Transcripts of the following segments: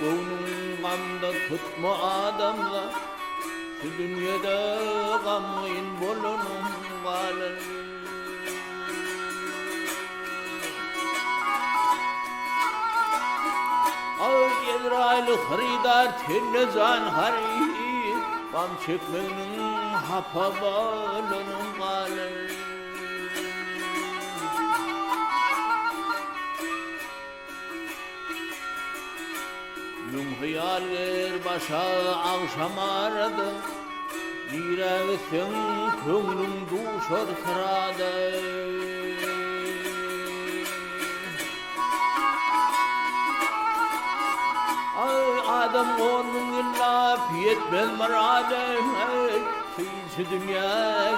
Göwnüň gamda tutma adamzat, Şu dünýede gamgyn bolanyň galar. Aý, Ezraýyly hyrydar tende jan haryt, Gam çekmeginiň hapa bolanyň galar. Müň hyýal ger başa agşam arada, Nirä gitseň köňlüň duşar syrada. Aý, adam on müň ýyllap ýetmez myrada, Synçy dünýä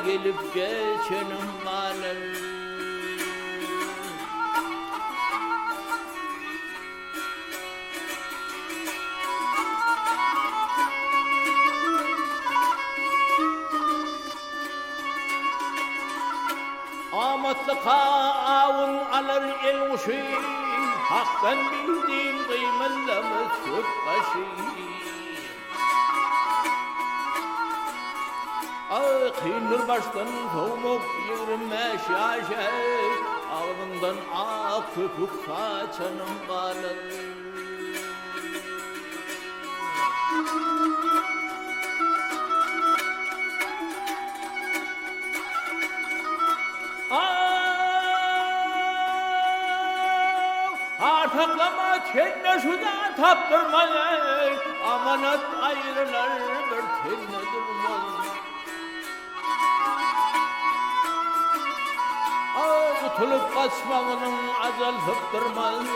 gelip geçenim galar. Amatlyka awun alar elguşy, Hakdan bildim gymyldamaz çöp başy. Aý, kyndyr başdan sowmak 25 ýaşa, Agzyňdan ak köpük saçanyň galar. Artaklama tende şuda tapdyrmaly, Amanat aýrylar bir tende durmaz. Gutulyp gaçmagynyň ajal sypdyrmaz,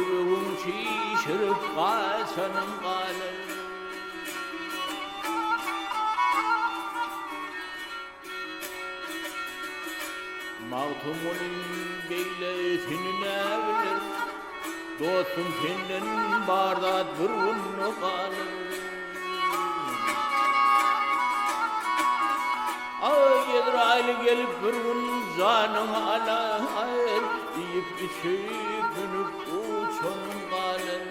Ýüregiň çişirip gaçanyň galar. Magtymguly beýlesini näbiler, Dostum senden bar zat bir günde galar. Aý, Ezraýyl gelip bir gün janyňy alar, Iýip-içip, münüp uçanyň galar.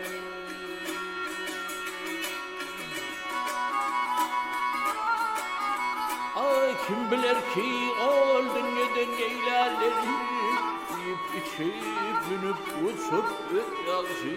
Aý, kim biler ki, ol dünýeden eýlärler, Iýip-içip, münüp, uçup, öt ýagşy.